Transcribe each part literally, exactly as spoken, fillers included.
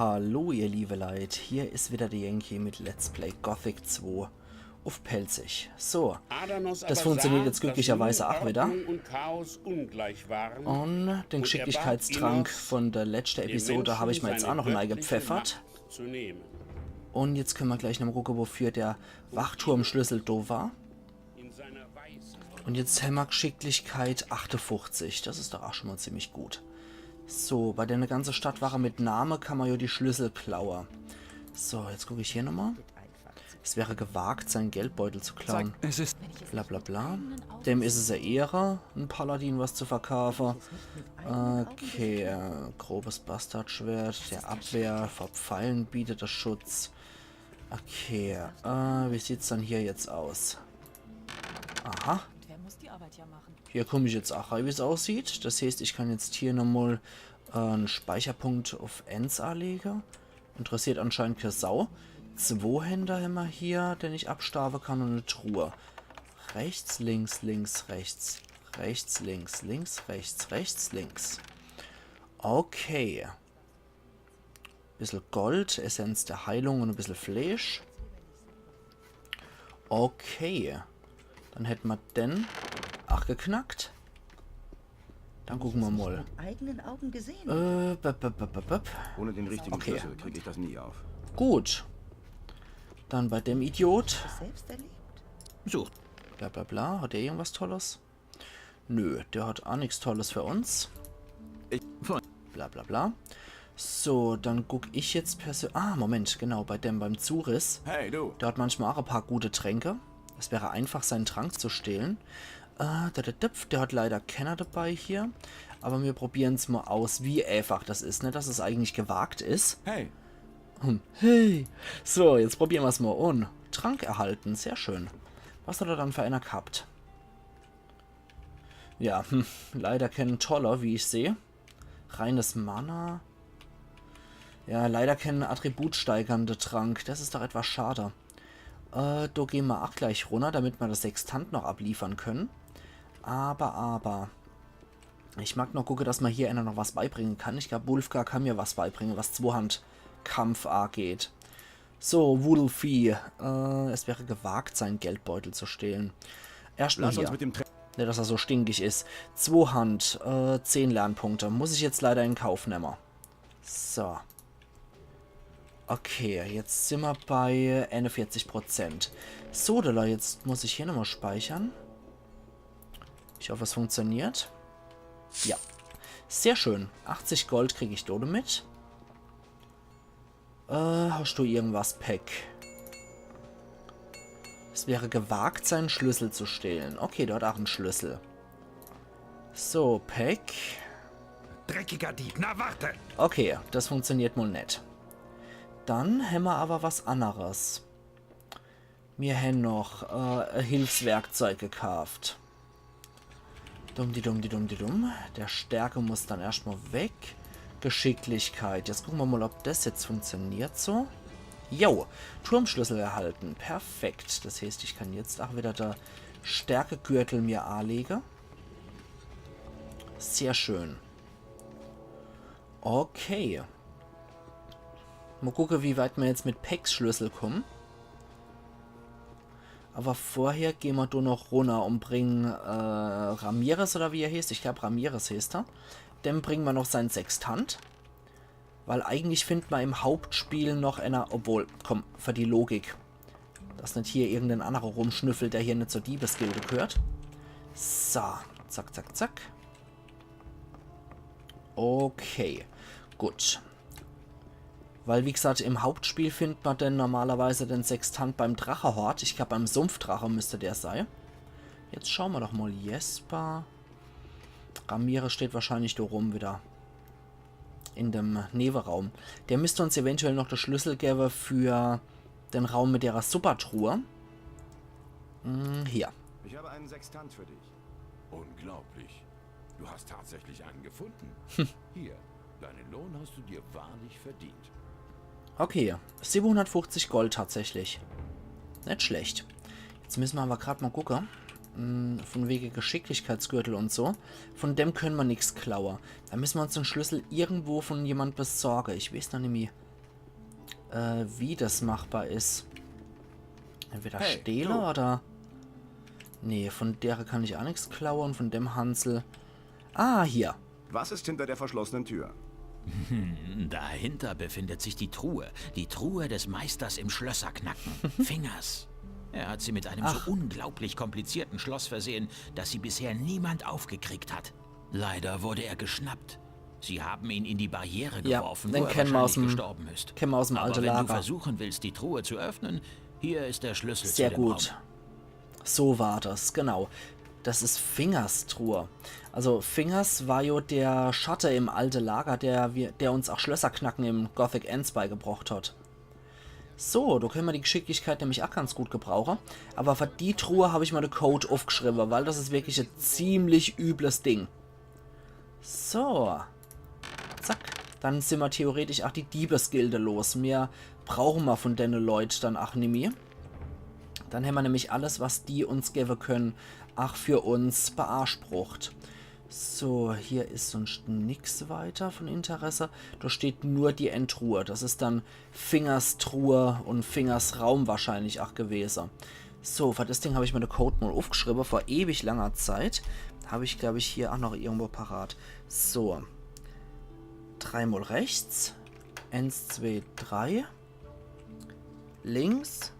Hallo ihr liebe Leit, hier is wieder de Yankee mit Let's Play Gothic zwei uff Pälzisch. So, das funktioniert jetzt glücklicherweise auch wieder. Und den Geschicklichkeitstrank von der letzten Episode hab ich mir jetzt auch noch reingepfeffert. Und jetzt können wir gleich noch mal gucken, wofür der Wachturmschlüssel do war. Und jetzt hämmer Geschicklichkeit achtundfünfzig. Das is doch auch schon mal ziemlich gut. So, bei der ganze Stadtwache mit Name kann man ja die Schlüssel klauen. So, jetzt guck ich hier nochmal. Es wäre gewagt, seinen Geldbeutel zu klauen. Es ist Bla bla bla. Dem is es e Ehre, en Paladin was zu verkaufen. Okay, äh, grobes Bastardschwert, der Abwehr vor Pfeilen bietet das Schutz. Okay, äh, wie sieht's dann hier jetzt aus? Aha. Und wer muss die Arbeit ja machen? Hier komm ich jetzt auch rein, wie's aussieht. Das heißt, ich kann jetzt hier nochmal äh, en Speicherpunkt uff eins anlegen. Interessiert anscheinend keine Sau. Zwohänder hämmer hier, den ich abstauben kann, und e Truhe. Rechts, links, links, rechts. Rechts, links, links, rechts, rechts, links. Okay. Bissel Gold, Essenz der Heilung und e bissel Fleisch. Okay. Dann hätt ma den. Ach, geknackt. Dann gucken wir mal. Mit eigenen Augen gesehen. Äh, bep, bep, bep, bep, bep. Ohne den richtigen Okay. Schlüssel krieg ich das nie auf. Gut. Dann bei dem Idiot. Selbst erlebt. So. Bla bla bla. Hat der irgendwas Tolles? Nö, der hat auch nichts Tolles für uns. Ich, Freund. Bla bla bla. So, dann guck ich jetzt persönlich. Ah, Moment, genau, bei dem, beim Zuriss. Hey, du. Der hat manchmal auch ein paar gute Tränke. Es wäre einfach, seinen Trank zu stehlen. Äh, der, der, der, der hat leider keiner dabei hier. Aber wir probieren's mal aus, wie einfach das ist, ne? Dass es eigentlich gewagt ist. Hey. Hm. Hey. So, jetzt probieren wir's mal an. Trank erhalten, sehr schön. Was hat er dann für einer gehabt? Ja, hm, leider kein toller, wie ich sehe. Reines Mana. Ja, leider kein attributsteigernde Trank. Das ist doch etwas schade. Äh, do gehen wir auch gleich runter, damit wir das Sextant noch abliefern können. Aber, aber. Ich mag noch gucken, dass man hier einer noch was beibringen kann. Ich glaub, Wulfgar kann mir was beibringen, was Zwohand-Kampf angeht. So, Wulfie. Äh, es wäre gewagt, seinen Geldbeutel zu stehlen. Erstmal Lass uns hier. Mit dem Tre- Nicht, dass er so stinkig ist. Zwohand, äh, zehn Lernpunkte. Muss ich jetzt leider in Kauf nehmen. So. Okay, jetzt sind wir bei einundvierzig Prozent. So, Leute, jetzt muss ich hier nochmal speichern. Ich hoffe, es funktioniert. Ja. Sehr schön. achtzig Gold krieg ich dort mit. Äh, hast du irgendwas, Peck? Es wäre gewagt, seinen Schlüssel zu stehlen. Okay, dort auch ein Schlüssel. So, Peck. Dreckiger Dieb, na warte! Okay, das funktioniert wohl net. Dann hämmer aber was anderes. Mir hän noch äh, Hilfswerkzeug gekauft. Dumm, die dumm, die dumm, die dumm. Der Stärke muss dann erstmal weg. Geschicklichkeit. Jetzt gucken wir mal, ob das jetzt funktioniert so. Jo, Turmschlüssel erhalten. Perfekt. Das heißt, ich kann jetzt auch wieder der Stärkegürtel mir anlegen. Sehr schön. Okay. Mal gucken, wie weit wir jetzt mit Pecks Schlüssel kommen. Aber vorher gehen wir do noch runter und bringen äh, Ramirez oder wie er heißt. Ich glaub, Ramirez heißt er. Dem bringen wir noch seinen Sextant. Weil eigentlich findet man im Hauptspiel noch einer. Obwohl, komm, für die Logik. Dass net hier irgendein anderer rumschnüffelt, der hier net zur Diebesgilde gehört. So, zack, zack, zack. Okay, gut. Weil, wie gesagt, im Hauptspiel findet man denn normalerweise den Sextant beim Drachehort. Ich glaub, beim Sumpfdrache müsste der sein. Jetzt schauen wir doch mal. Jesper. Ramirez steht wahrscheinlich da rum wieder. In dem Nebenraum. Der müsste uns eventuell noch den Schlüssel geben für den Raum mit der Supertruhe. Hm, hier. Ich habe einen Sextant für dich. Unglaublich. Du hast tatsächlich einen gefunden. Hier, deinen Lohn hast du dir wahrlich verdient. Okay, siebenhundertfünfzig Gold tatsächlich. Net schlecht. Jetzt müssen wir aber grad mal gucken. Hm, von wegen Geschicklichkeitsgürtel und so. Von dem können wir nix klauen. Da müssen wir uns den Schlüssel irgendwo von jemand besorgen. Ich weiß noch nimmi, Äh, wie das machbar is. Entweder Hey, stehle du. oder... Nee, von dere kann ich ach nix klaue und von dem Hansel. Ah, hier. Was ist hinter der verschlossenen Tür? Dahinter befindet sich die Truhe. Die Truhe des Meisters im Schlösserknacken. Fingers. Er hat sie mit einem Ach. So unglaublich komplizierten Schloss versehen, das sie bisher niemand aufgekriegt hat. Leider wurde er geschnappt. Sie haben ihn in die Barriere Ja, geworfen, den wo er kennen wir aus wahrscheinlich dem- gestorben ist. Kennen wir aus dem Aber alten wenn Lager. Du versuchen willst, die Truhe zu öffnen, hier ist der Schlüssel Sehr zu dem gut. Raum. So war das, genau. Das is Fingers Truhe. Also Fingers war jo der Schatte im alten Lager, der, wir- der uns ach Schlösserknacken im Gothic eens beigebrocht hat. So, da könne mer die Geschicklichkeit nämlich ach ganz gut gebrauche. Aber für die Truhe hab ich mer de Code uffgeschriebe, weil das is wirklich e ziemlich übles Ding. So. Zack. Dann sin mer theoretisch ach die Diebesgilde los. Mehr brauche mer von denne Leut dann ach nimmi. Dann hämmer nämlich alles, was die uns gewwe könne, ach für uns beansprucht. So, hier is sonst nix weiter von Interesse. Da steht nur die Endtruhe. Das is dann Fingers Truhe und Fingers Raum wahrscheinlich ach gewese. So, für das Ding hab ich mer de Code mal uffgeschriebe, vor ewig langer Zeit. Hab ich, glaub ich, hier ach noch irgendwo parat. So. Dreimal rechts. Eens, zwei, drei. Links.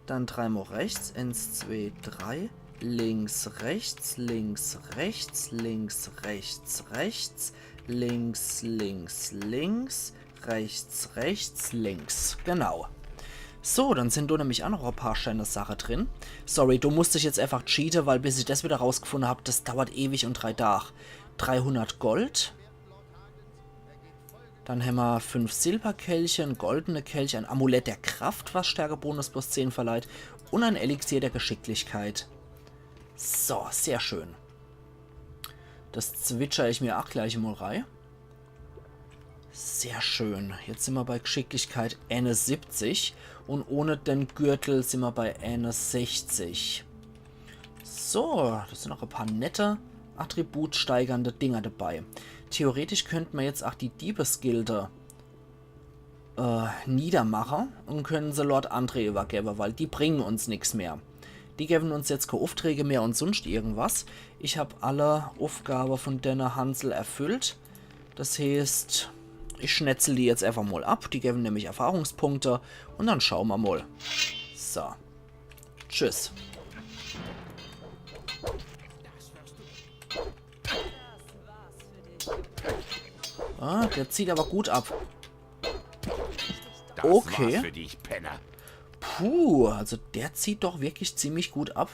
Dann dreimal rechts. Eens, zwei, drei. Links, rechts, links, rechts, links, rechts, rechts, links, links, links, rechts, rechts, links. Genau. So, dann sin da nämlich ach noch e paar scheene Sache drin. Sorry, da musst ich jetzt einfach cheate, weil bis ich das wieder rausgefunde hab, das dauert ewig und drei Tag. Dreihundert Gold. Dann hämmer fünf Silberkelche, en goldene Kelch, ein Amulett der Kraft, was Stärkebonus plus zehn verleiht, und ein Elixier der Geschicklichkeit. So, sehr schön. Das zwitscher ich mir ach gleich mal rei. Sehr schön. Jetzt sin mer bei Geschicklichkeit einundsiebzig und ohne den Gürtel sin mer bei einundsechzig. So, das sin noch e paar nette attributsteigernde Dinger dabei. Theoretisch könnt mer jetzt ach die Diebesgilde äh, niedermache und können se Lord André übergewwe, weil die bringen uns nix mehr. Die gewwen uns jetzt ke Ufträge mehr und sunscht irgendwas. Ich hab alle Uffgabe von denne Hansel erfüllt. Das heeßt, ich schnetzel die jetzt einfach mal ab. Die gewwen nämlich Erfahrungspunkte und dann schaue mer mal. So. Tschüss. Ah, der zieht aber gut ab. Das Okay. War's für dich, Penner. Puh, also der zieht doch wirklich ziemlich gut ab.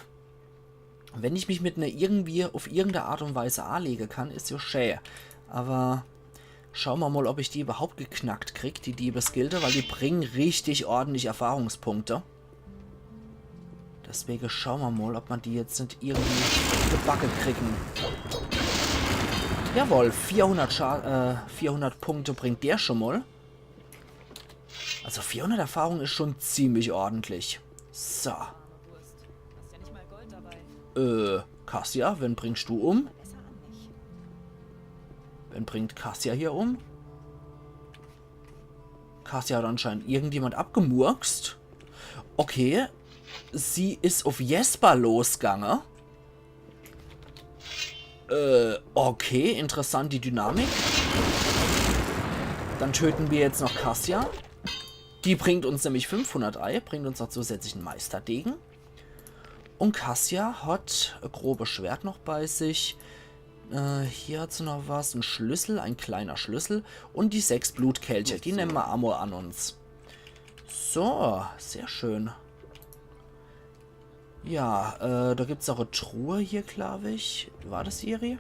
Wenn ich mich mit ner irgendwie auf irgendeine Art und Weise anlege kann, is jo schä. Aber schaue mer mal, ob ich die überhaupt geknackt krieg, die Diebesgilde, weil die bringen richtig ordentlich Erfahrungspunkte. Deswegen schaue mer mal, ob mer die jetzt net irgendwie gebacke kriegen. Jawohl, vierhundert, Scha äh, vierhundert Punkte bringt der schon mal. Also vierhundert Erfahrung is schon ziemlich ordentlich. So. Wurst. Hast ja nicht mal Gold dabei. Äh, Cassia, wen bringst du um? Besser an mich. Wen bringt Cassia hier um? Cassia hat anscheinend irgendjemand abgemurkst. Okay. Sie is auf Jesper losgange. Äh, okay, interessant die Dynamik. Dann töten wir jetzt noch Cassia. Die bringt uns nämlich fünfhundert Ei, bringt uns noch zusätzlich en Meisterdegen. Und Cassia hat e grobe Schwert noch bei sich. Äh, hier hat se noch was. En Schlüssel, ein kleiner Schlüssel. Und die sechs Blutkelche, die nemme mer ach mal an uns. So, sehr schön. Ja, äh, da gibt's auch e Truhe hier, glaub ich. War das Ciri?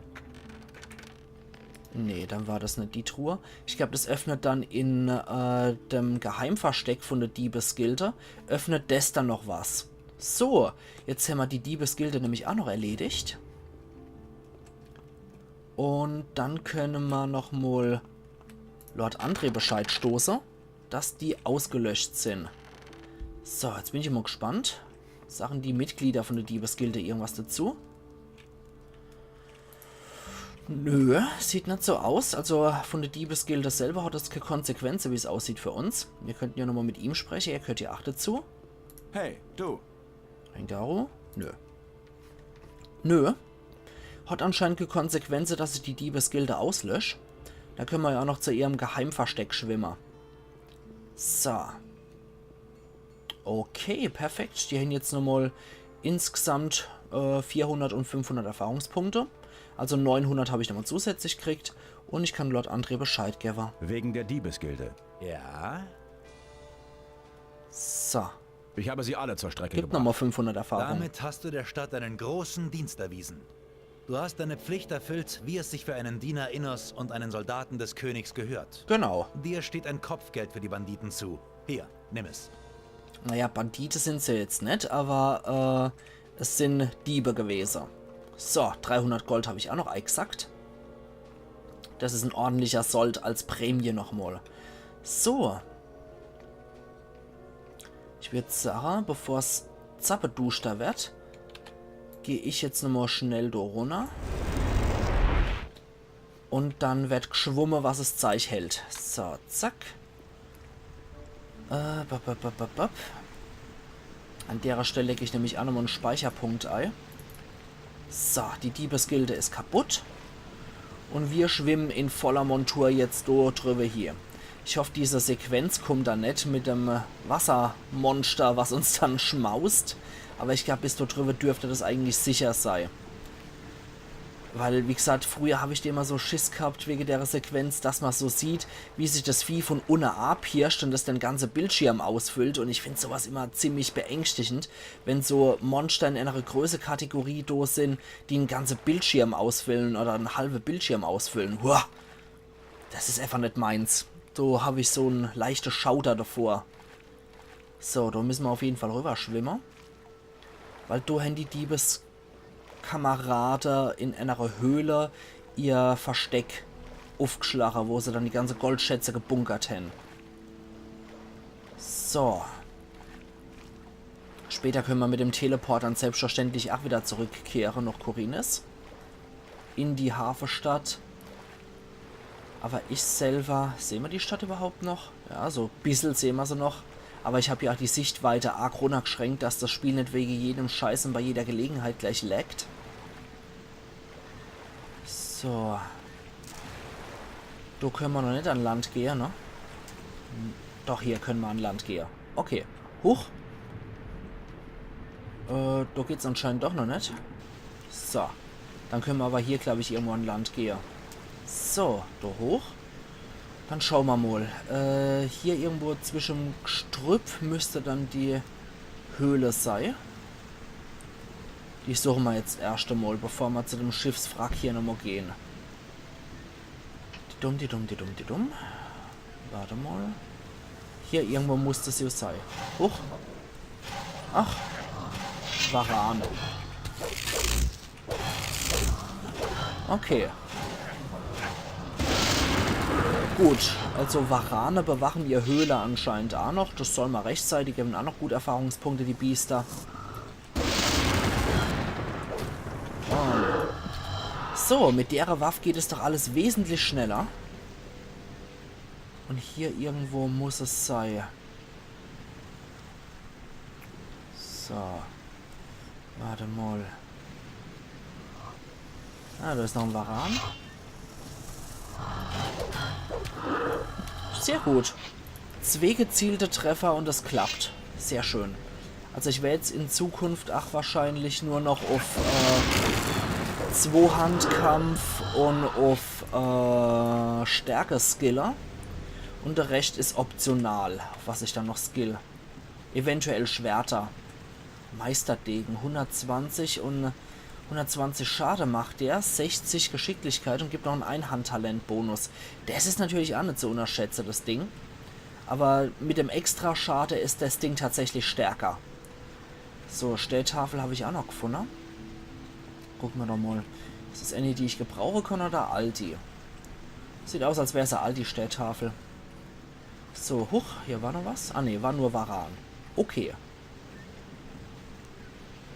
Nee, dann war das net die Truhe. Ich glaub, das öffnet dann in äh, dem Geheimversteck von der Diebesgilde. Öffnet das dann noch was. So, jetzt hämmer die Diebesgilde nämlich auch noch erledigt. Und dann könne mer noch mal Lord André Bescheid stoße, dass die ausgelöscht sin. So, jetzt bin ich mal gespannt. Sagen die Mitglieder von der Diebesgilde irgendwas dazu? Nö, sieht net so aus. Also von de Diebesgilde selber hat das kä Konsequenze, wie's aussieht für uns. Mir könnten ja nochmal mit ihm spreche, er gehört ja ach dazu. Hey, du. Rengaru? Nö. Nö. Hat anscheinend kä Konsequenze, dass ich die Diebesgilde auslösch. Da können wir ja auch noch zu ihrem Geheimversteck schwimme. So. Okay, perfekt. Die haben jetzt nochmal insgesamt äh, vierhundert und fünfhundert Erfahrungspunkte. Also neunhundert habe ich nochmal zusätzlich gekriegt. Und ich kann Lord André Bescheid geben. Wegen der Diebesgilde. Ja? So. Ich habe sie alle zur Strecke Gibt gebracht. Nochmal fünfhundert Erfahrung. Damit hast du der Stadt einen großen Dienst erwiesen. Du hast deine Pflicht erfüllt, wie es sich für einen Diener Innos und einen Soldaten des Königs gehört. Genau. Dir steht ein Kopfgeld für die Banditen zu. Hier, nimm es. Naja, Bandite sind se jetzt net, aber äh, es sind Diebe gewesen. So, dreihundert Gold habe ich auch noch eingesackt. Das ist ein ordentlicher Sold als Prämie nochmal. So. Ich würd sagen, bevor's zappeduschter wird, geh ich jetzt nochmal schnell da runter. Und dann wird geschwumme, was es Zeich hält. So, zack. Äh, bap, bap, bap, bap, bap. An derer Stelle leg ich nämlich auch nochmal einen Speicherpunkt ei. So, die Diebesgilde ist kaputt. Und wir schwimmen in voller Montur jetzt do drüber hier. Ich hoff, diese Sequenz kommt da net mit dem äh, Wassermonster, was uns dann schmaust. Aber ich glaub, bis do drüber dürfte das eigentlich sicher sei. Weil, wie gesagt, früher hab ich immer so Schiss gehabt wegen der Sequenz, dass man so sieht, wie sich das Vieh von unne abpirscht und das den ganzen Bildschirm ausfüllt. Und ich find sowas immer ziemlich beängstigend, wenn so Monster in einer Größekategorie do sind, die einen ganzen Bildschirm ausfüllen oder einen halben Bildschirm ausfüllen. Huah! Das ist einfach net meins. Do hab ich so einen leichten Schauder davor. So, da müssen wir auf jeden Fall rüberschwimmen. Weil do haben die Diebeskameraden in einer Höhle ihr Versteck aufgeschlagen, wo sie dann die ganze Goldschätze gebunkert haben. So. Später können wir mit dem Teleport dann selbstverständlich auch wieder zurückkehren nach Khorinis. In die Hafestadt. Aber ich selber, sehen wir die Stadt überhaupt noch? Ja, so bissel sehen wir sie noch. Aber ich hab ja auch die Sichtweite arg runtergeschränkt, dass das Spiel net wegen jedem Scheiß und bei jeder Gelegenheit gleich laggt. So. Do können wir noch net an Land gehen, ne? Doch, hier können wir an Land gehen. Okay. Huch. Äh, do geht's anscheinend doch noch net. So. Dann können wir aber hier, glaub ich, irgendwo an Land gehen. So, do hoch. Dann schauen wir mal. Äh, hier irgendwo zwischen Gestrüpp müsste dann die Höhle sei. Die suchen wir jetzt erst einmal, bevor wir zu dem Schiffswrack hier nochmal gehen. Didum, didum, didum, didum. Warte mal. Hier irgendwo muss das ja sei. Huch. Ach. Varane. Okay. Gut, also Varane bewachen ihr Höhle anscheinend auch noch. Das soll mal recht sei, die geben auch noch gut Erfahrungspunkte, die Biester. So, mit derer Waffe geht es doch alles wesentlich schneller. Und hier irgendwo muss es sei. So. Warte mal. Ah, da ist noch ein Varan. Sehr gut. Zwei gezielte Treffer und das klappt. Sehr schön. Also ich werde jetzt in Zukunft auch wahrscheinlich nur noch auf äh, Zweihandkampf und auf äh, Stärke skille. Und der Rest ist optional, auf was ich dann noch skill. Eventuell Schwerter. Meisterdegen, hundertzwanzig und hundertzwanzig Schade macht der, sechzig Geschicklichkeit und gibt noch einen Einhandtalent-Bonus. Das ist natürlich auch nicht zu unterschätzen, das Ding. Aber mit dem Extra-Schade ist das Ding tatsächlich stärker. So, Städtafel habe ich auch noch gefunden. Gucken wir doch mal. Ist das eine, die ich gebrauchen kann oder Aldi? Sieht aus, als wäre es eine Aldi-Städtafel. So, huch, hier war noch was. Ah ne, war nur Varan. Okay.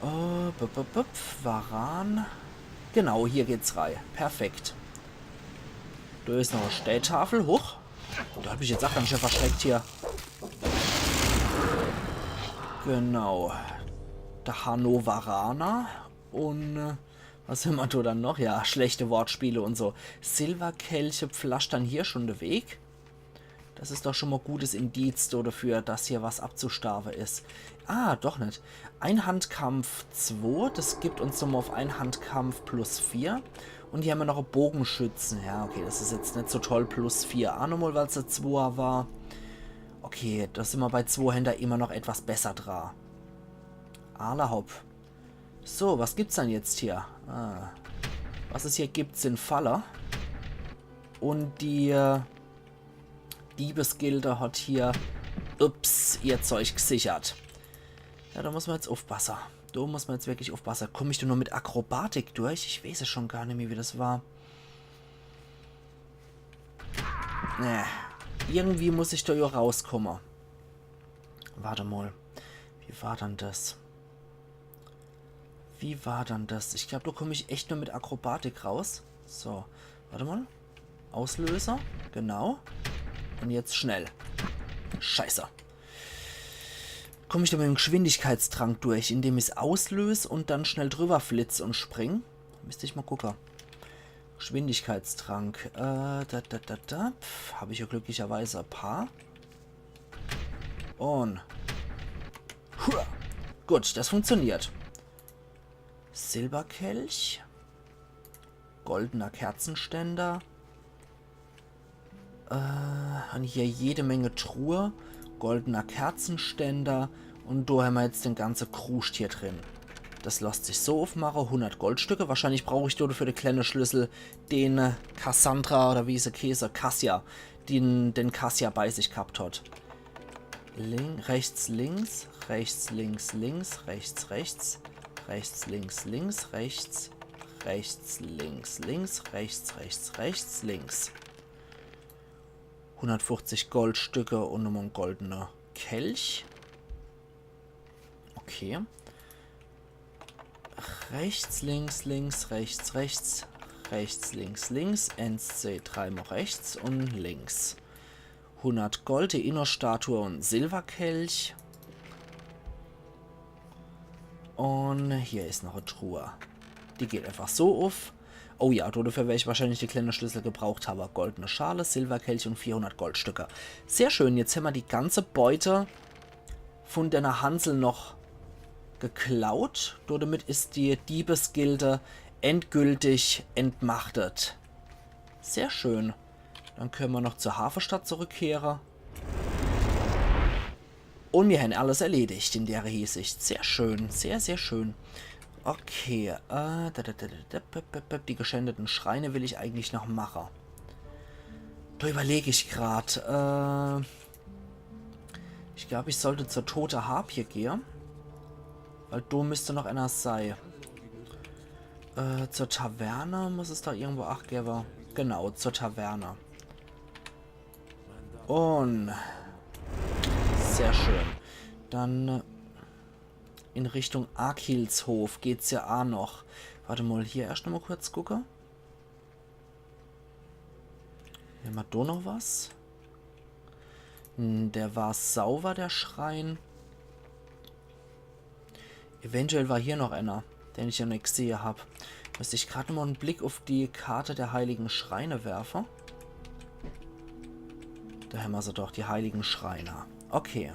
Äh, bup, bup, bup, Varan. Genau, hier geht's rein. Perfekt. Do is noch e Steetafel. Huch. Do hab ich jetzt ach ganz schön verschreckt hier. Genau. Der Hannoveraner. Un, äh, was hämmer do dann noch? Ja, schlechte Wortspiele un so. Silberkelche pflastern hier schon de Weg. Das is doch schon mol gutes Indiz do dafür, dass hier was abzustaawe is. Ah, doch net. Einhandkampf zwei, das gibt uns nochmol uff Einhandkampf plus vier. Un hier hämmer noch e Bogenschützen. Ja, okay, das is jetzt net so toll, plus vier. Ah, nochmol, weil's e Zweier war. Okay, do simmer bei Zweihänder immer noch etwas besser dra. Alla hopp. So, was gibt's dann jetzt hier? Ah. Was es hier gibt, sin Falle. Un die, äh, Diebesgilde hat hier, ups, ihr Zeug gsichert. Ja, do muss mer jetzt uffpasse. Do muss mer jetzt wirklich uffpasse. Komm ich do nur mit Akrobatik durch? Ich weeß es schon gar nimmi, wie das war. Nee. Irgendwie muss ich do jo rauskomme. Wart mol. Wie war dann das? Wie war dann das? Ich glaab, do komm ich echt nur mit Akrobatik raus. So, wart mol. Auslöser, genau. Un jetzt schnell. Scheiße. Komm ich do mit dem Geschwindigkeitstrank durch, indem ich's auslös un dann schnell drüber flitz un spring? Misst ich mol gucke. Geschwindigkeitstrank. Äh, da, da, da, da. Pff, hab ich jo glücklicherweise e paar. Un. Hua. Gut, das funktioniert. Silberkelch. Goldener Kerzenständer. Äh, un hier jede Menge Truhe. Goldener Kerzenständer. Un do hämmer jetzt den ganze Kruscht hier drin. Das losst sich so uffmache. Hundert Goldstücke. Wahrscheinlich brauch ich do für de kleine Schlüssel den, äh, Cassandra oder wie se heeße, Cassia, den, den Cassia bei sich gehabt hat. Link, rechts, links, rechts, links, links, rechts, rechts, rechts, links, links, rechts, rechts, links, links, rechts, rechts, rechts, links. Hundertfünfzig Goldstücke un nochmol en goldene Kelch. Okay. Rechts, links, links, rechts, rechts, rechts, links, links. Eins, zwei, drei mol rechts un links. Hundert Gold, die Inno-Statue un Silberkelch. Un hier is noch e Truhe. Die geht einfach so uff. Oh ja, dodefür wer ich wahrscheinlich die kleine Schlüssel gebraucht habe. Goldene Schale, Silberkelch un vierhundert Goldstücke. Sehr schön, jetzt hämmer die ganze Beute vun denne Hansel noch geklaut. Dodemit is die Diebesgilde endgültig entmachtet. Sehr schön. Dann könne mer noch zur Hafestadt zurückkehre. Un mir hän alles erledigt in dere Hinsicht. Sehr schön, sehr, sehr schön. Okay, äh, da, da, da, da, da, b, b, b, die geschändeten Schreine will ich eigentlich noch mache. Do überleg ich grad. Äh, ich glaub, ich sollt zur Tote Harpie gehe. Weil do müsst noch ener sei. Äh, zur Taverne muss es doch irgendwo ach gewwe. Genau, zur Taverne. Un sehr schön. Dann, äh, in Richtung Akils Hof geht's ja ach noch. Wart mol, hier erscht noch mol kurz gucke. Hämmer do noch was? Hm, der war sauber, der Schrein. Eventuell war hier noch ener, den ich noch net gsehe hab. Müsst ich grad mol en Blick uff die Karte der heiligen Schreine werfe. Do hämmer se doch, die heiligen Schreine. Okay.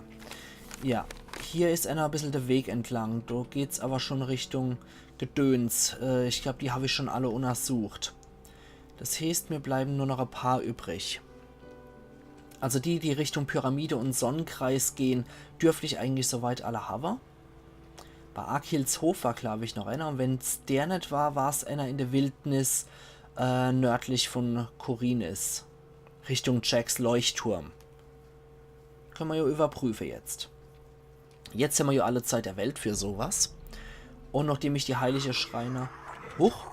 Ja, hier is ener e bissel de Weg entlang. Do geht's awwer schon Richtung Gedöns. Äh, ich glaub, die hab ich schon alle unnersucht. Das heeßt, mir bleiben nur noch e paar übrig. Also die, die Richtung Pyramide un Sonnenkreis gehn, dürft ich eigentlich soweit alle hawwe. Bei Akils Hof war, glaub ich, noch ener. Un wenn's der net war, war's ener in de Wildnis, äh, nördlich vun Khorinis. Richtung Jacks Leuchtturm. Könne mer jo überprüfe jetzt. Jetzt hämmer jo alle Zeit der Welt für sowas. Un nochdem ich die heilige Schreine... Huch.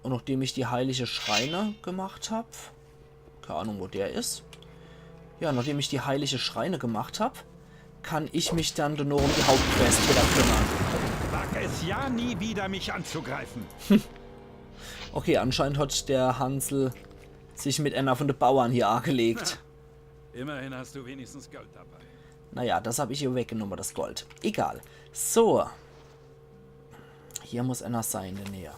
Un nochdem ich die heilige Schreine gemacht hab, kei Ahnung, wo der is. Ja, nochdem ich die heilige Schreine gemacht hab, kann ich mich dann nur um die Hauptquest wieder kümmere. Wag es ja nie wieder, mich anzugreifen. Okay, anscheinend hat der Hansel sich mit einer von de Bauern hier angelegt. Immerhin hast du wenigstens Gold dabei. Naja, das hab ich ihr weggenommen, das Gold. Egal. So. Hier muss einer sein in der Nähe.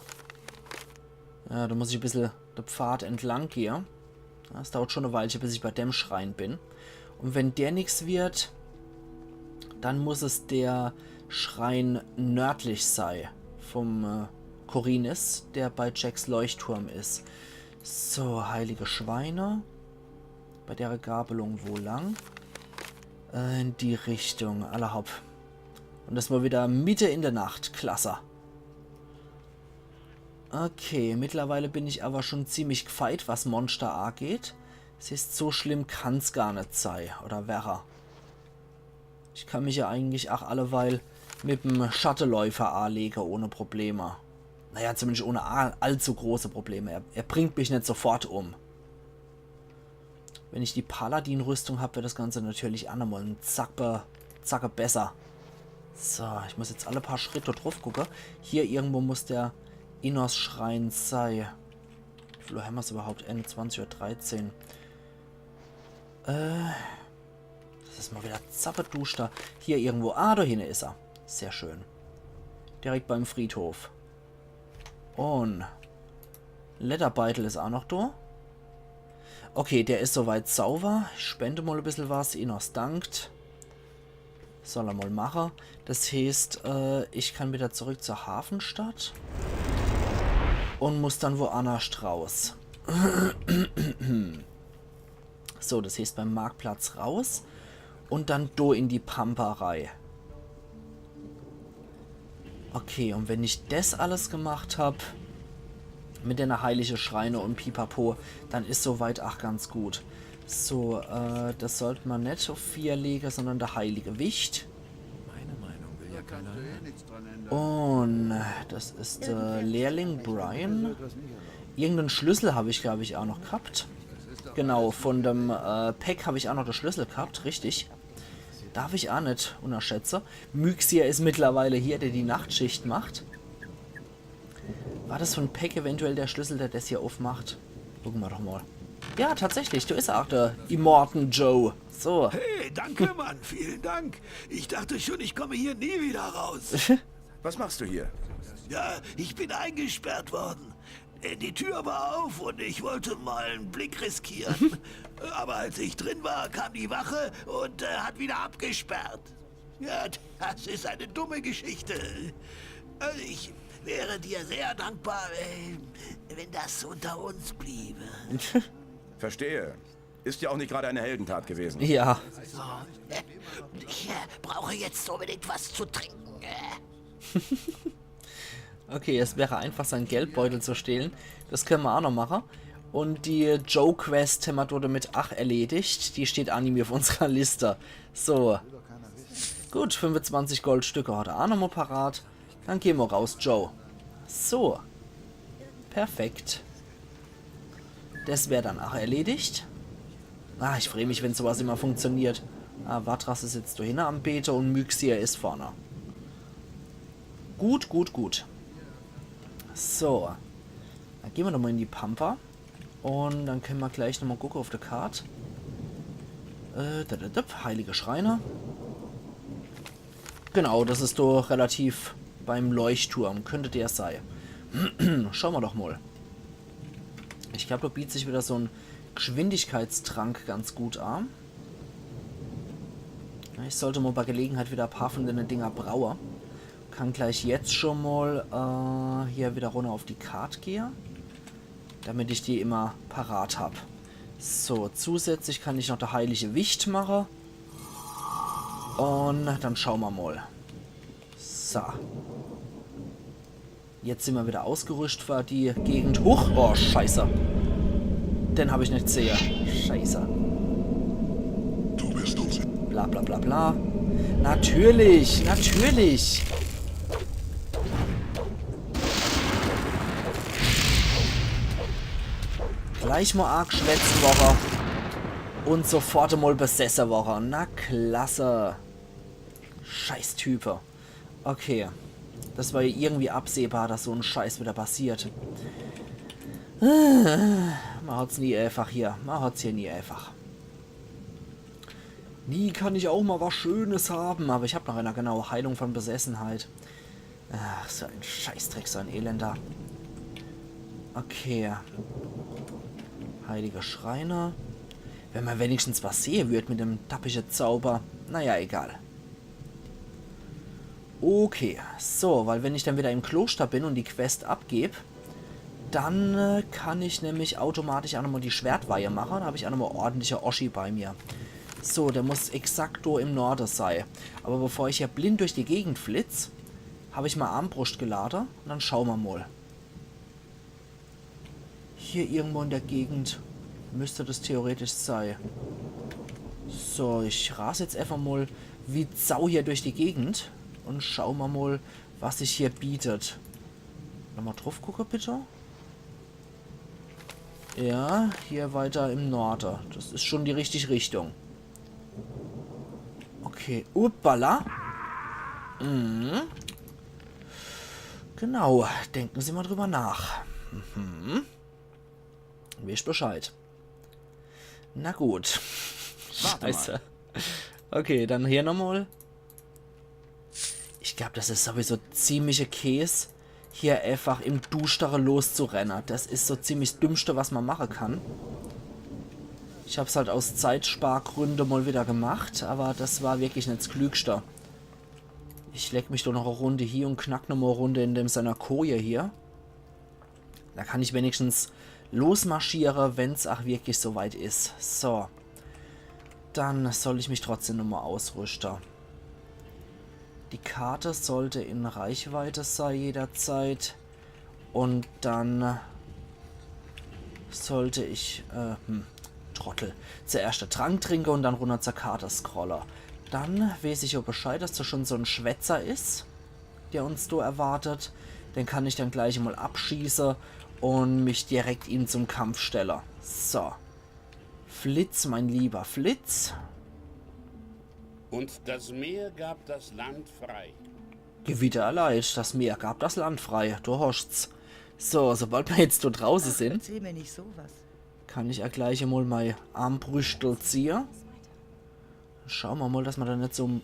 Ja, da muss ich ein bisschen den Pfad entlang gehen. Das dauert schon eine Weile, bis ich bei dem Schrein bin. Und wenn der nix wird, dann muss es der Schrein nördlich sei vom äh, Khorinis, der bei Jacks Leuchtturm ist. So, heilige Schweine. Bei der Gabelung wo lang? Äh, in die Richtung, alla hopp. Und das mal wieder Mitte in der Nacht, klasse. Okay, mittlerweile bin ich aber schon ziemlich gfeit, was Monster angeht. Das heißt, so schlimm kann's gar net sei, oder werre. Ich kann mich ja eigentlich auch alleweil mit dem Schatteläufer anlegen ohne Probleme. Naja, zumindest ohne all- allzu große Probleme. Er, er bringt mich net sofort um. Wenn ich die Paladin-Rüstung hab, wird das Ganze natürlich auch nochmal ein Zacke, Zacke besser. So, ich muss jetzt alle paar Schritte drauf gucken. Hier irgendwo muss der Innos-Schrein sei. Wie viel Uhr haben wir's überhaupt? Einundzwanzig Uhr dreizehn. Äh, das ist mal wieder zappeduster. Hier irgendwo. Ah, da hinten ist er. Sehr schön. Direkt beim Friedhof. Und Lederbeutel ist auch noch da. Okay, der ist soweit sauber. Ich spende mal ein bisschen was. Innos dankt. Soll er mal machen. Das heißt, äh, ich kann wieder zurück zur Hafenstadt. Und muss dann woanders raus. So, das heißt beim Marktplatz raus. Und dann do in die Pampa rei. Okay, und wenn ich das alles gemacht hab, mit den heilige Schreine und Pipapo, dann ist soweit ach ganz gut. So, äh, das sollt man net auf vier legen, sondern der heilige Wicht. Meine Meinung will ja keiner hören. Und das ist äh, Lehrling Brian. Irgendeinen Schlüssel habe ich, glaube ich, auch noch gehabt. Genau, von dem äh, Pack habe ich auch noch den Schlüssel gehabt, richtig. Darf ich auch net unterschätzen. Myxia ist mittlerweile hier, der die Nachtschicht macht. War das von Pack eventuell der Schlüssel, der das hier aufmacht? Gucken wir doch mal. Ja, tatsächlich, du ist auch der Immortan Joe. So. Hey, danke, Mann, vielen Dank. Ich dachte schon, ich komme hier nie wieder raus. Was machst du hier? Ja, ich bin eingesperrt worden. Die Tür war auf und ich wollte mal einen Blick riskieren. Aber als ich drin war, kam die Wache und äh, hat wieder abgesperrt. Ja, das ist eine dumme Geschichte. Also ich wäre dir sehr dankbar, äh, wenn das unter uns bliebe. Verstehe. Ist ja auch nicht gerade eine Heldentat gewesen. Ja. Ich äh, brauche jetzt unbedingt was zu trinken. Äh. Okay, es wäre einfach, seinen Geldbeutel zu stehlen. Das können wir auch noch machen. Und die Joe-Quest haben wir damit ach erledigt. Die steht auch nimmi auf unserer Liste. So. Gut, fünfundzwanzig Goldstücke hat er auch nochmal parat. Dann gehen wir raus, Joe. So. Perfekt. Das wäre dann auch erledigt. Ah, ich freue mich, wenn sowas immer funktioniert. Ah, Vatras ist jetzt dahinter am Bete und Myxia ist vorne. Gut, gut, gut. So. Dann gehen wir nochmal in die Pampa. Und dann können wir gleich nochmal gucken auf der Karte. Äh, da, da, da, heilige Schreine. Genau, das ist doch relativ beim Leuchtturm. Könnte der sein. Schauen wir doch mal. Ich glaube, da bietet sich wieder so ein Geschwindigkeitstrank ganz gut an. Ja, ich sollte mal bei Gelegenheit wieder ein paar von den Dinger braue. Kann gleich jetzt schon mal äh, hier wieder runter auf die Karte gehen, damit ich die immer parat hab. So, zusätzlich kann ich noch der heilige Wicht machen. Und dann schauen wir mal. So. Jetzt sind wir wieder ausgerüstet für die Gegend. Huch, oh, scheiße. Den hab ich nicht gesehen. Scheiße. Du bist uns. Bla bla bla bla. Natürlich, natürlich. Gleich mal arg schwätzen, Woche. Und sofort mal besessen, Woche. Na klasse. Scheiß Type. Okay. Das war ja irgendwie absehbar, dass so ein Scheiß wieder passiert. Äh, ma hat's nie eifach hier. Ma hat's hier nie eifach. Nie kann ich auch mal was Schönes haben, aber ich hab noch einer, genau, Heilung von Besessenheit. Ach, so ein Scheißdreck, so ein elender. Okay. Heilige Schreine. Wenn ma wenigstens was sehe würd mit dem dappische Zauber. Naja, egal. Okay, so, weil wenn ich dann wieder im Kloster bin und die Quest abgeb, dann äh, kann ich nämlich automatisch auch nochmal die Schwertweihe mache. Da hab ich auch nochmal ordentliche Oschi bei mir. So, der muss exakt do im Norde sei. Aber bevor ich hier blind durch die Gegend flitz, hab ich mal Armbruscht gelade und dann schau ma mal. Hier irgendwo in der Gegend müsste das theoretisch sei. So, ich ras jetzt einfach mal wie Sau hier durch die Gegend und schau ma mal, was sich hier bietet. Nochmal drauf gucke, bitte. Ja, hier weiter im Norde. Das ist schon die richtige Richtung. Okay, uppala. Mhm. Genau, denken Sie mal drüber nach. Mhm. Weesch Bescheid. Na gut. Warte mal. Scheiße. Okay, dann hier nochmal. Ich glaub, das ist sowieso ziemliche Käs, hier einfach im Duschtere loszurenne. Das ist so ziemlich das Dümmste, was man machen kann. Ich hab's halt aus Zeitspargründe mal wieder gemacht, aber das war wirklich net das Klügste. Ich leg mich doch noch e Runde hier und knack noch mal e Runde in dem seiner Koje hier. Da kann ich wenigstens losmarschiere, wenn's auch wirklich so weit is. So. Dann soll ich mich trotzdem nochmal ausrüste. Die Karte sollte in Reichweite sei jederzeit. Und dann sollte ich, äh, hm, Trottel. Zuerst de Trank trinke und dann runner zur Karte scrolle. Dann weeß ich jo Bescheid, dass do schon so en Schwätzer is, der uns do erwartet. Den kann ich dann gleich mal abschieße und mich direkt ihm zum Kampf stelle. So. Flitz, mein lieber Flitz. Und das Meer gab das Land frei. Gewitter erleid, das Meer gab das Land frei. Du hoscht's. So, sobald ma jetzt do drauße sin, Erzähl mir nicht sowas. Kann ich ja gleich emol mei Armbrüschtel ziehe. Schau ma mol, dass ma do net so em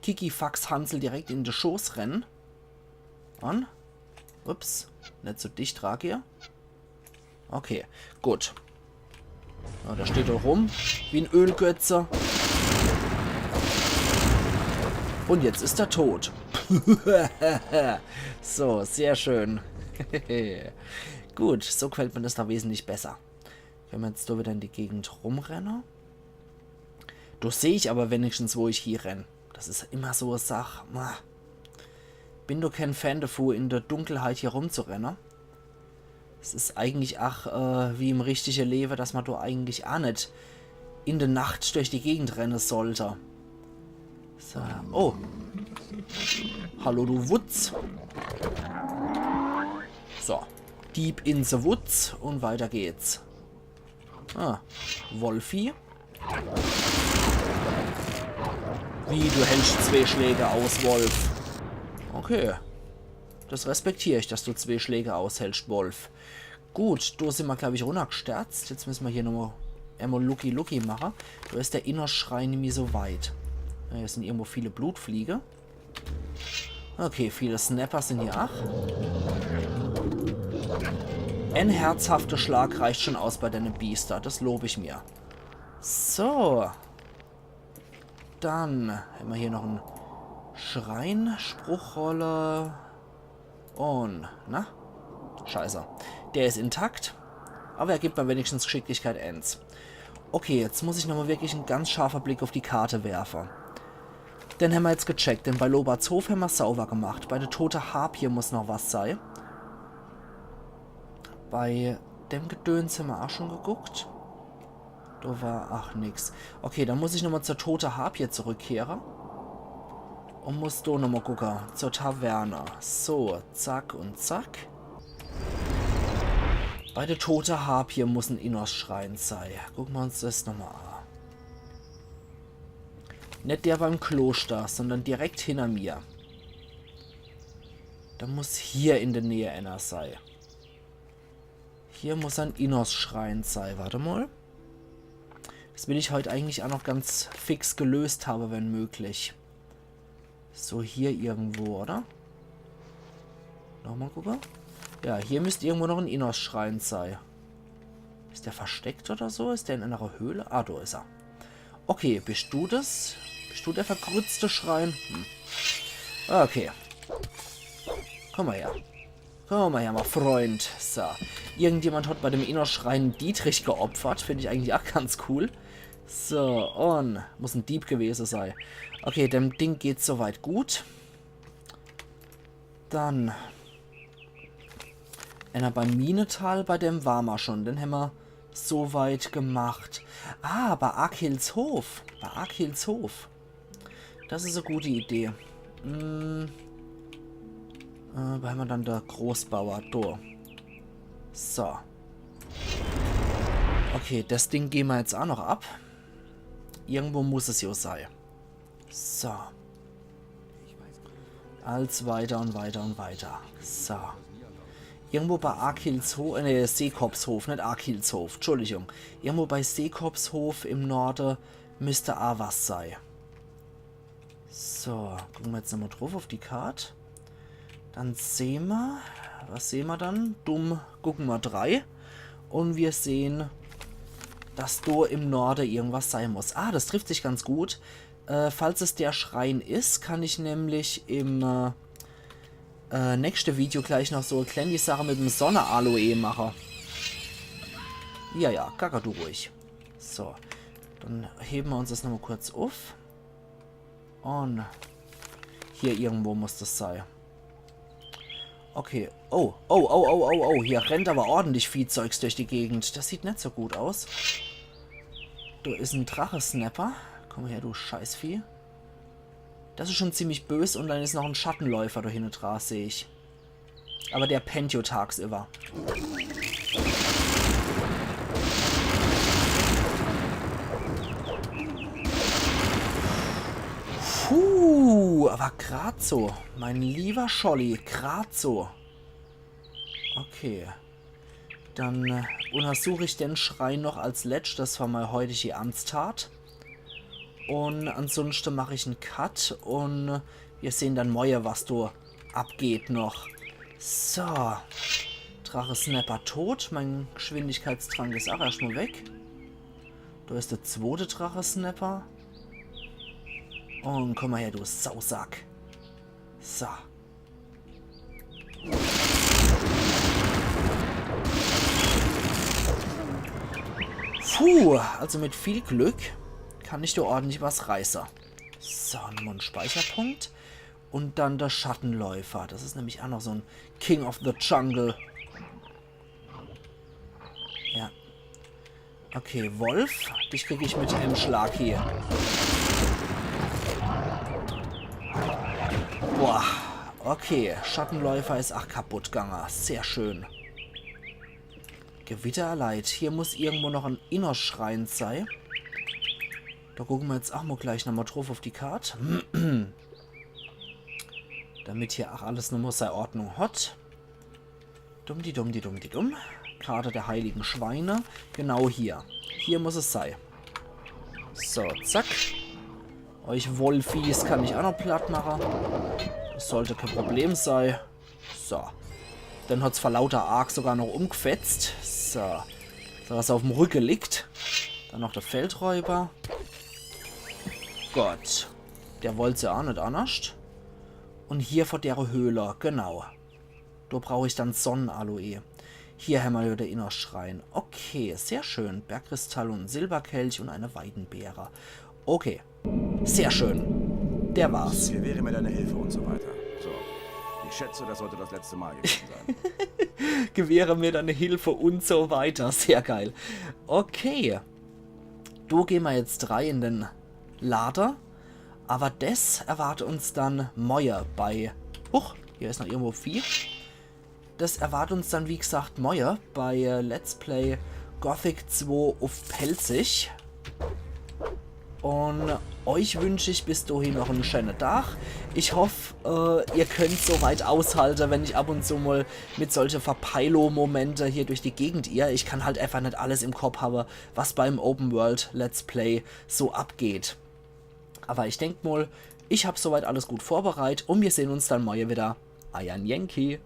Kikifax-Hansel direkt in de Schoß rennen. An? Ups, net so dicht, Rakia. Okay, gut. Ja, der steht do rum, wie en Ölgötze. Und jetzt is er tot. So, sehr schön. Gut, so gefällt mir das do wesentlich besser. Kenne ma jetzt do wieder in die Gegend rumrenne. Do seh ich aber wenigstens, wo ich hie renn. Das is immer so e Sach. Ma. Bin doch kein Fan davon, in der Dunkelheit hier rumzurennen. Es is eigentlich ach, äh, wie im richtige Lewe, dass ma do eigentlich ach net in der Nacht durch die Gegend rennen sollte. So. Oh. Hallo, du Wutz. So. Deep in the woods und weiter geht's. Ah, Wolfi? Wie, du hältst zwee Schläge aus, Wolf? Okay. Das respektier ich, dass du zwee Schläge aushältst, Wolf. Gut, do sin ma, glaub ich, runnergsterzt. Jetzt müsse ma hier nochmal emol Lucky Lucky mache. Do is der Innos-Schrein nimmi so weit. Ja, hier sin irgendwo viele Blutfliege. Okay, viele Snapper sin hier ach. En herzhafter Schlag reicht schon aus bei deine Biester, das lob ich mir. So. Dann hämmer hier noch en Schrein, Spruchrolle. Und, na? Scheiße. Der is intakt. Aber er gibt mir wenigstens Geschicklichkeit eins. Okay, jetzt muss ich nochmal wirklich en ganz scharfer Blick auf die Karte werfe. Den hämmer jetzt gecheckt, den Balobats Hof hämmer sauber gemacht. Bei der tote Harpie muss noch was sei. Bei dem Gedöns hämmer ach schon geguckt. Do war ach nix. Okay, dann muss ich nochmal zur tote Harpie zurückkehre. Und muss do nochmal gucke. Zur Taverne. So, zack und zack. Bei der tote Harpie muss en Innos-Schrein sei. Gucke ma uns das nochmal an. Net der beim Kloster, sondern direkt hinter mir. Da muss hier in der Nähe einer sei. Hier muss en Innos-Schrein sei. Wart emol. Des will ich heut eigentlich ach noch ganz fix gelöst habe, wenn möglich. So, hier irgendwo, oder? Nochmol gucke. Ja, hier müsst irgendwo noch en Innos-Schrein sei. Is der versteckt oder so? Is der in enere Höhle? Ah, do is er. Okay, bist du des? Bist du der verkrützte Schrein? Hm. Okay. Komm mol her. Komm mol her, mein Freund. So. Irgendjemand hat bei dem Innos-Schrein Dietrich geopfert. Find ich eigentlich ach ganz cool. So, un muss en Dieb gewese sei. Okay, dem Ding geht's soweit gut. Dann. Enner beim Minetal, bei dem ware mer schon. Den hämmer soweit gemacht. Ah, bei Arkils Hof. Bei Arkils Hof. Des is e gute Idee. Hm. Äh, wo hämmer dann de Großbauer? Do. So. Okay, des Ding gehn mer jetzt ach noch ab. Irgendwo muss es jo sei. So. Als weiter un weiter un weiter. So. Irgendwo bei Arkils Hof, äh, nee, Seekops Hof, net Arkils Hof, Entschuldigung. Irgendwo bei Seekops Hof im Norde müsst ach was sei. So, gucke mer jetzt nochmol druff uff die Kart. Dann sehn mer, was sehn mer dann? Dumm gucke mer drei. Un mer sehn, dass do im Norde irgendwas sei muss. Ah, des trifft sich ganz gut. Äh, falls es der Schrein is, kann ich nämlich im äh, äh, nächste Video gleich noch so e klenni Sach mit em Sonne-Aloe mache. Ja, ja, gacker du ruhig. So, dann hewe mer uns des nochmol kurz uff. Un hier irgendwo muss des sei. Okay. Oh, oh, oh, oh, oh, oh. Hier rennt awwer ordentlich Viehzeugs durch die Gegend. Des sieht net so gut aus. Do is en Drachesnapper. Komm her, du Scheißvieh. Des is schon ziemlich bös. Un dann is noch en Schattenläufer do hinne dra, seh ich. Awwer der pennt jo tagsüwwer. Puh, awwer grad so. Mein liewer Scholli, grad so. Okay. Dann äh, untersuch ich den Schrein noch als letschtes für mei heutige Amtstat. Un ansunschte mach ich en Cut un mir sehn dann morje, was do abgeht noch. So. Drachesnapper tot. Mein Geschwindigkeitstrank is ach erscht mol weg. Do is de zwote Drachesnapper. Un komm mol her, du Sausack. So. Puh, also mit viel Glück kann ich do ordentlich was reiße. So, nochmol en Speicherpunkt. Un dann de Schattenläufer. Des is nämlich ach noch so en King of the Jungle. Ja. Okay, Wolf, dich krieg ich mit em Schlag hier. Boah, okay, Schattenläufer is ach kaputt gange. Sehr schön. Gewitterleid, hier muss irgendwo noch en Innos-Schrein sei. Do gucke mer jetzt ach mol gleich nochmol druff uff die Kart. Damit hier ach alles nochmol sei Ordnung hat. Dumm di dumm di dumm di dumm. Karte der heiligen Schweine. Genau hier. Hier muss es sei. So, zack. Euch Wolfies kann ich ach noch platt mache. Des sollt kä Problem sei. So. Den hat's vor lauter Arg sogar noch umgfetzt. So. So, dass er uffm Rücke liegt. Dann noch de Feldräuber. Gott. Der wollt's jo ach net annerscht. Un hier vor dere Höhle, genau. Do brauch ich dann Sonnenaloe. Hier hämmer jo de Innos-Schrein. Okay, sehr schön. Bergkristall un en Silberkelch un e Weidenbeere. Okay. Sehr schön. Der war's. Gewähre mir deine Hilfe und so weiter. So. Ich schätze, das sollte das letzte Mal gewesen sein. Gewähre mir deine Hilfe und so weiter. Sehr geil. Okay. Do gehn mer jetzt rei in den Lade. Awwer des erwart uns dann morje bei... Huch, hier is noch irgendwo Vieh. Des erwart uns dann, wie gsacht, morje bei äh, Let's Play Gothic zwo uff Pälzisch. Un euch wünsch ich bis dohin noch en schöne Tag. Ich hoff, äh, ihr könnt so weit aushalte, wenn ich ab un zu mol mit solche Verpeilo-Momente hier durch die Gegend irr. Ich kann halt einfach net alles im Kopp habe, was beim Open World Let's Play so abgeht. Aber ich denk mol, ich hab soweit alles gut vorbereit un wir sehn uns dann morje wieder. Eier Yankee.